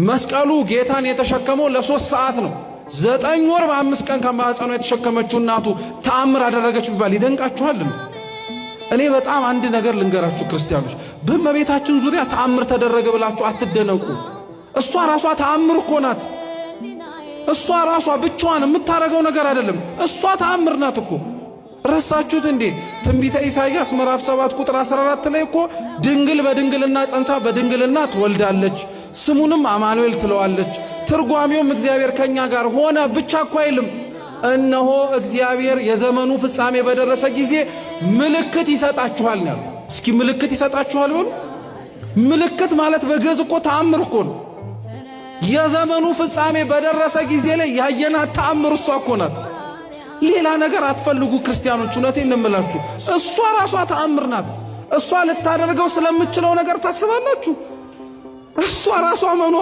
መስቀሉ ጌታን የተሸከመው ለ3 ሰዓት ነው። 9 ወር በ5 ቀን ከማኅፀኗ የተሸከመችው እናቱ ተአምር አደረገች ቢባል ይደንቃችኋል? እኔ በጣም አንድ ነገር ልንገራችሁ ክርስቲያኖች፣ በእመቤታችን ዙሪያ ተአምር ተደረገ ብላችሁ አትደነቁ። እሷ ራሷ ተአምር እኮ ናት። እሷ ራሷ ብቻዋን የምታደርገው ነገር አይደለም። እሷ ተአምር ናት እኮ። ረሳችሁት እንዴ? ትንቢተ ኢሳይያስ ምዕራፍ 7 ቁጥር 14 ላይ እኮ ድንግል በድንግልና ጸንሳ በድንግልና ትወልዳለች፣ ስሙንም አማኑኤል ትለዋለች፣ ትርጓሜውም እግዚአብሔር ከኛ ጋር ሆነ ብቻ እኮ አይልም። እነሆ እግዚአብሔር የዘመኑ ፍጻሜ በደረሰ ጊዜ ምልክት ይሰጣችኋል ነው። እስኪ ምልክት ይሰጣችኋል በሉ። ምልክት ማለት በግዕዝ እኮ ተአምር እኮ ነው። የዘመኑ ፍጻሜ በደረሰ ጊዜ ላይ ያየናት ተአምር እሷ እኮ ናት። ሌላ ነገር አትፈልጉ ክርስቲያኖች፣ እውነቴን ነው የምላችሁ። እሷ ራሷ ተአምር ናት። እሷ ልታደርገው ስለምችለው ነገር ታስባላችሁ። እሷ ራሷ መኖር